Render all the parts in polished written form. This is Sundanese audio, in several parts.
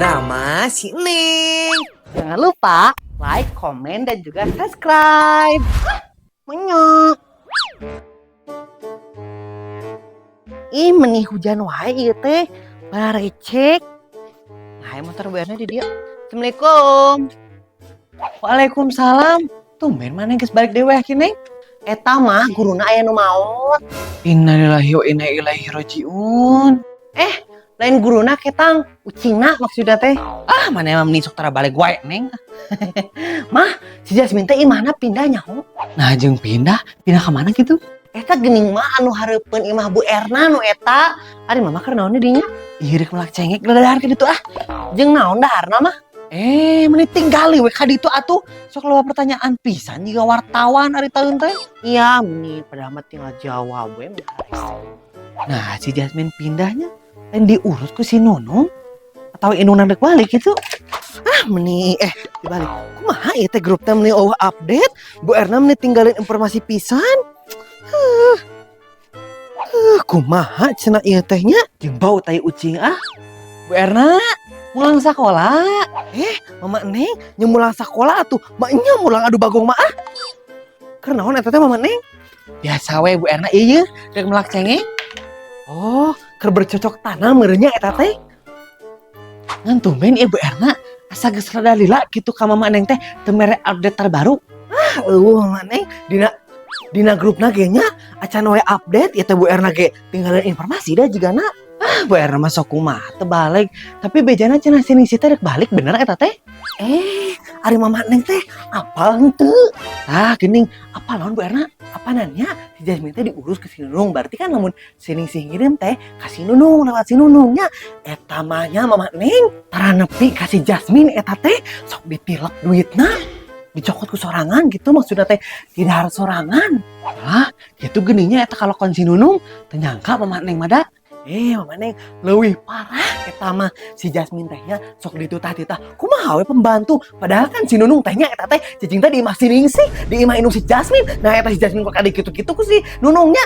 Drama si Neng. Jangan lupa like, komen, dan juga subscribe. Menyok. Ih, meni hujan wae ieu teh. Barecek. Nah, motor Bu Erna di dieu. Assalamualaikum. Waalaikumsalam. Tumben maneh geus balik deui weh Neng? Eta mah guruna aya nu maot. Innalillahi wa inna ilaihi rajiun. Lain guruna ketang, ucingna maksudna teh. Ah, maneh mah meni sok tara balik wae, Neng. Mah, si Jasmine teh imahna pindah nyaho. Nah, jeung pindah, pindah ka mana gitu? Eta geuning mah anu hareupeun imah Bu Erna nu eta. Ari mama keur naon di dinya? Ih, rek melak cengek dahar ka ditu ah. Jeung naon daharna mah? Eh, meni tinggali we ka ditu atuh. Sok loba pertanyaan pisan jiga wartawan ari taeun teh. Iya, meni padahal mah tinggal jawab we meni harese. Nah, si Jasmine pindahnya lain diurus ku si Nunung atau indungna dek balik gitu. Ah, meni dibalik. Kumaha ieu teh grup teh meni euweuh update? Bu Erna meni tinggalin informasi pisan. Kumaha cenah ieu teh nya? Jeung bau tai ucing ah. Bu Erna, mulang sekolah. Mama Neng nya mulang sakola atuh. Maknya mulang adu bagong mah ah. Keur naon eta teh Mama Neng? Biasa we Bu Erna ieu rek melak cengek. Oh, keur bercocok tanam meureun nya eta teh. Ngan tumben ieu Bu Erna asa geus rada lila kitu ka Mama Neng teh teu mere update terbaru. Ah, euweuh Mama Neng dina grupna ge nya acan we update ieu teh Bu Erna ge tinggalin informasi dah jigana. Ah, Bu Erna mah sok kumaha teu balik. Tapi bejana cenah si Ningsih teh rek balik bener eta teh? Eh, ari Mama Neng teh apal henteu? Ah, geuning apal naon Bu Erna? Apa nanya si Jasmine teh diurus ke si Nunung, berarti kan lamun si Ningsih ngirim teh ka si Nunung lewat si Nunungnya. Eta mah nya Mama Neng tara nepi ka si Jasmine eta teh sok ditilep duitna, dicokot ku sorangan gitu, maksudnya teh didahar sorangan. Ah, gitu geuningnya eta kalau kon si Nunung teu nyangka Mama Neng mah da. Mama Neng leuwih parah eta mah si Jasmine tehnya sok ditutah-titah kumaha we pembantu, padahal kan si Nunung tehnya eta teh cicing teh di imah si Ningsih, di imah indung si Jasmine. Nah, eta si Jasmine kok kade kitu-kitu ku si Nunungnya.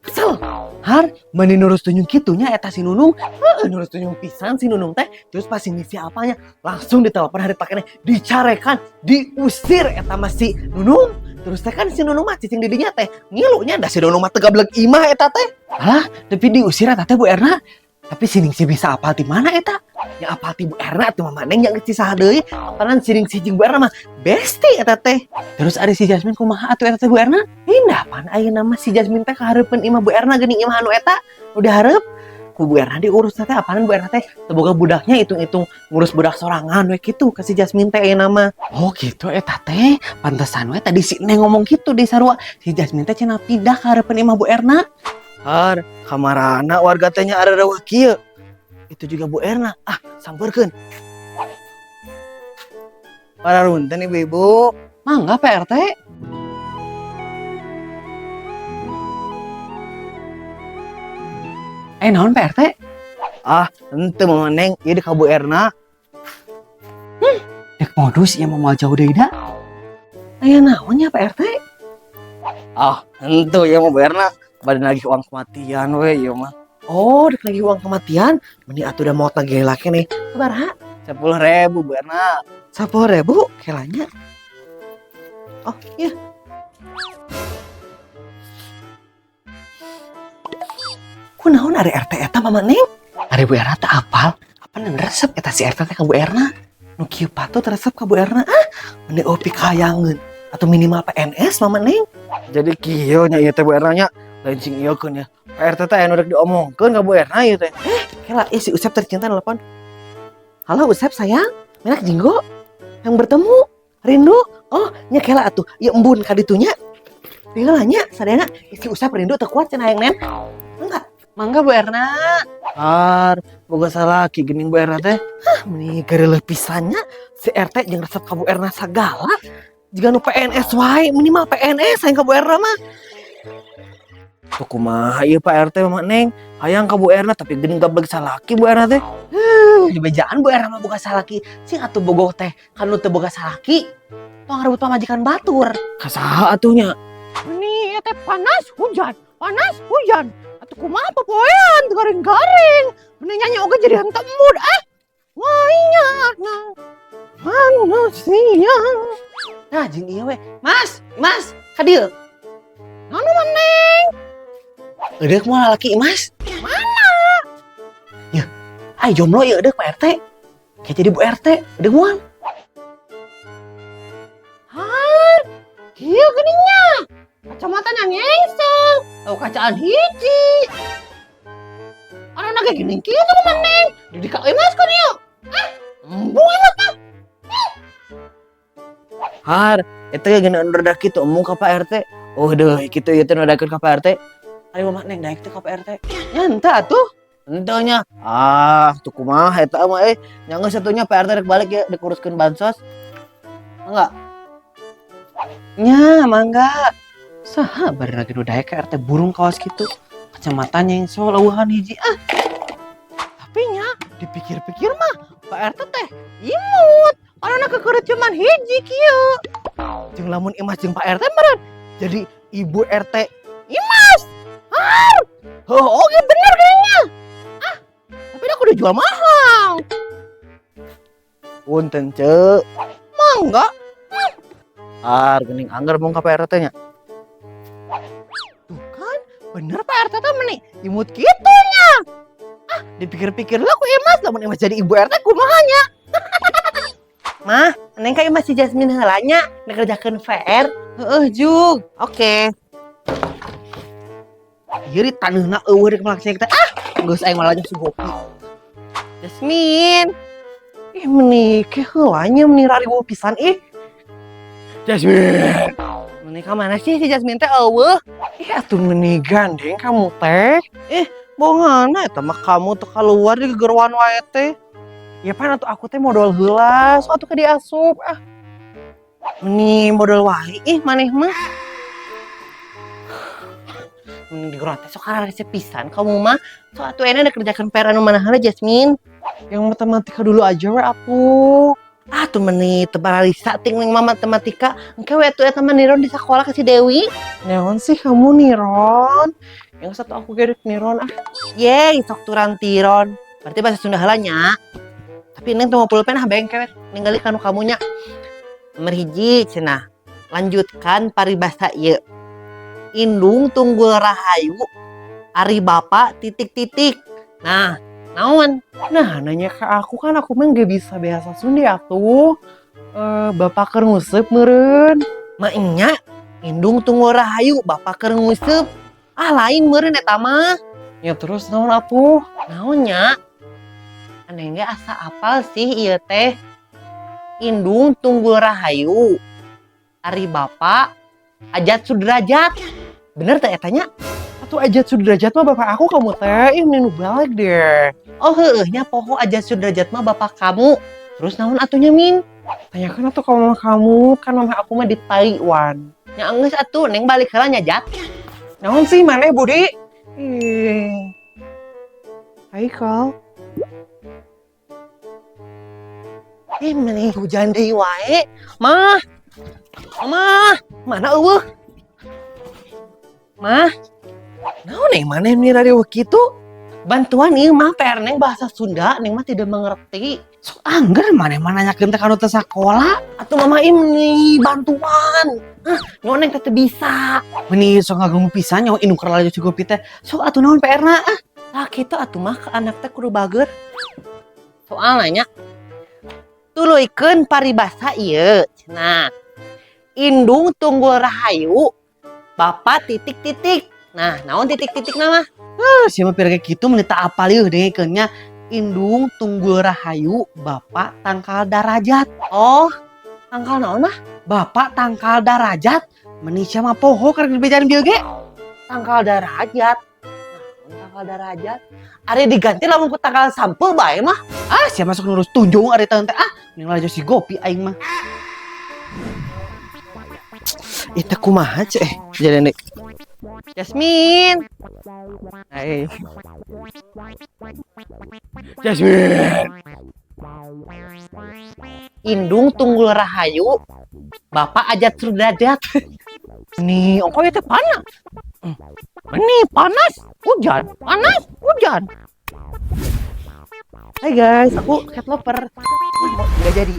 Kesel. Har, meni nurus tunyung kitunya eta si Nunung. Heeh, nurus tunyung pisan si Nunung teh. Terus pas si Ningsih apanya langsung ditelepon hari pakainya dicarekan, diusir eta mah si Nunung. Terus teh kan si Nunung mah cicing di dinya teh ngilunya da si Nunung mah teu gableg imah eta teh. Alah, tapi diusir eta teh Bu Erna. Tapi si Ningsih bisa apal di mana eta? Ya apal ti Bu Erna tuh Mama Neng yang saha deui. Apanan si Ningsih jeung Bu Erna mah bestie eta teh. Terus ari si Jasmine kumaha atuh eta teh Bu Erna? Pindah pan ayeuna mah si Jasmine teh kahareupeun imah Bu Erna geuning imah anu eta. Udah hareup ku Bu Erna diurus teh, apanan Bu Erna teh teu boga budaknya, hitung-hitung ngurus budak sorangan we kitu ka si Jasmine teh ayeuna mah. Oh gitu eta teh, pantesan we tadi si Neng ngomong gitu di sarua. Si Jasmine teh cenah pindah ka hareupeun imah Bu Erna. Har, kamarana warga teh nya areueuh kieu. Itu juga Bu Erna. Ah, sampeurkeun. Pararunten ibu-ibu. Mangga Pak RT. Naon Pak RT? Ah, henteu Mama Neng, ieu di ka Bu Erna. Dek modus ieu mah moal jauh deui da. Aya naon nya Pak RT? Ah, henteu ieu mah Bu Erna. Bade nagih uang kematian we ieu mah. Oh, dek nagih uang kematian? Meni atuh da maot lagi laki nih. Sabaraha? 10.000 Bu Erna. 10.000 kelanya. Oh, iya. Kunaon ari RT eta Mama Neng? Ari Bu Erna teh apal? Apa resep eta si RT teh ka Bu Erna? Nu kieu patut resep ka Bu Erna ah, meni opi kayangeun atau minimal PNS Mama Neng. Jadi kieu nya ieu teh Bu Erna nya, lain sing ieu keun ya. Pak RT teh anu rek diomongkeun ka Bu Erna ieu teh. Kela ieu si Usep tercinta nelpon. Halo Usep sayang, menak jinggo yang bertemu rindu. Oh, nya kela atuh, ieu embun ka ditunya. Tinggal nya sadayana si Usep rindu teu kuat cenah hayang nen. Enggak. Mangga Bu Erna. Har, boga salaki geuning Bu Erna teh. Hah, meni geureuh pisannya si RT jeung resep ka Bu Erna sagala. Jiga nu PNS wae, minimal PNS hayang ka Bu Erna mah. Tuh kumaha ieu Pak RT Mama Neng, hayang ka Bu Erna tapi geuning gableg salaki Bu Erna teh. Dibejaan Bu Erna mah boga salaki. Sing atuh bogoh teh kan nu teu boga salaki. Tong ngarebut pamajikan batur. Ka saha atuh nya? Meni ieu teh panas hujan, panas hujan. Atuh kumaha popoean garing-garing. Meni nyanyi oge jadi henteu mood ah. Ayana manusia. Nah, jeung ieu we. Mas, Mas, ka dieu. Anu maneng? Eudeuk moal lalaki Mas? Mana? Ya, ai jomblo ieu eudeuk Pak RT. Kayak jadi Bu RT, eudeuk moal. Har, kieu geuning nya. Kacamata nyengsel, tau kacaan hiji. Anu ge geuning kieu tuh maneng. Di ka Imas kan ieu. Ah, embung Imas mah. Har, eta ge geuning anu rada kitu embung ka Pak RT. Oh deuh, kitu ieu teh nu daekeun ka Pak RT. Ayo mama neng daek teh ka Pak RT. Nya henteu atuh. Henteu nya. Ah, tuh kumaha eta mah eh. Nya geus satunya Pak RT rek balik ya dikuruskeun bansos. Enggak? Nya, mangga. Saha bari lagi nu daek ka RT burung kawas kitu. Kacamata nyengsol eueuhan hiji ah. Tapi nya dipikir-pikir mah Pak RT teh imut. Anu keukeureut cuman hiji kieu. Jeung lamun Imas jeung Pak RT meureun jadi ibu RT. Imas. Har. Oh, oke bener kayaknya. Ah, tapi aku udah jual mahal. Punten ceu. Mangga. Har, geuning angger mung ka Pak RT nya. Tuh kan, bener Pak RT teh meni imut kitu nya. Ah, dipikir-pikir lah ku Imas, lamun Imas jadi ibu RT kumaha nya. Mah, neng ka Imas si Jasmine heula nya ngerjakeun PR. Heeh, jug. Oke. Ieu di taneuhna eueuh rek melak teh. Ah, geus aing malah si gopi. Jasmine. Ih, meni ke heula nya meni rariweuh pisan ih. Jasmine. Meni ka mana sih si Jasmine teh eueuh? Ih, atuh meni gandeng kamu teh. Eh, bohongana eta mah kamu tuh keluar di gegeruan wae teh. Ya pan atuh aku teh modal heula, sok atuh ke diasup ah. Meni modal wae ih maneh mah. Meni di geruan teh sok resep pisan kamu mah. Sok atuh enak kerjakan PR anu mana heula Jasmine. Yang matematika dulu aja we atuh. Ah tuh meni teu baralisa ting neng mah matematika. Engke we atuh eta mah niron di sekolah ke si Dewi. Naon sih kamu niron? Yang satu aku gerek niron ah. Yeay, sok turan tiron. Berarti bahasa Sunda heula nya. Tapi neng tuh mau pulpen ah bengke we ningali kanu kamunya. Nomor hiji cenah. Lanjutkan paribasa ieu. Indung tunggul rahayu ari bapa titik-titik. Nah, naon? Nah, nanya ke aku kan aku mah nggak bisa bahasa Sunda atuh. Eh, bapak keur nguseup meureun. Maenya indung tunggul rahayu bapak keur nguseup. Ah lain meureun eta mah. Ya terus naon atuh? Naon nya? Aneh ge asa apal sih ieu teh. Indung tunggul rahayu ari bapa Ajat Sudrajat. Bener teh eta nya? Atuh Ajat Sudrajat mah bapak aku kamu teh. Ih, meni nu balik deh. Oh heueuh nya poho Ajat Sudrajat mah bapak kamu. Terus naon atuh nya Min? Tanyakan atuh ke mama kamu, kan mama aku mah di Taiwan. Nya geus atuh neng balik heula nya Jat. Naon sih maneh Budi? Ih. Hai Kal. Ih meni hujan deui wae. Mah. Mah, mana eueuh? Mah, Naon neng maneh meni rariweuh kitu? Bantuan ieu mah PR neng bahasa Sunda, neng mah tidak mengerti. Sok angger maneh mah nanyakeun teh ka nu teu sakola. Atuh mama ini bantuan. Ah, nyo neng teh teu bisa. Meni sok ngaganggu pisan nyawa indung keur lalajo si gopi teh. Sok atuh naon PR-na ah. Tah kitu atuh mah ke anak teh kudu bager. Soalnya nya tuluykeun paribasa ieu cenah. Indung tunggul rahayu bapa titik-titik. Nah, naon titik-titik nama? Ah, siapa pira kayak kitu meni tak apal ieu dengekeun nya. Indung tunggul rahayu bapak tangkal darajat. Oh, tangkal naon mah? Bapak tangkal darajat. Meni sia mah poho karek dibejaan bieu ge. Tangkal darajat. Naon tangkal darajat? Ari diganti lamun ku tangkal sampeu bae mah. Ah, sia masuk nurus tunjung ari teh ah. Mending lalajo si gopi aing mah. Ih, teh kumaha ceh? Jadi nek. Jasmine. Hai. Jasmine. Indung tunggul rahayu bapak Ajat Sudrajat. Nih, ongko ieu teh panas. Nih panas, hujan, panas, hujan. Hai guys, aku cat lover. Nggak jadi.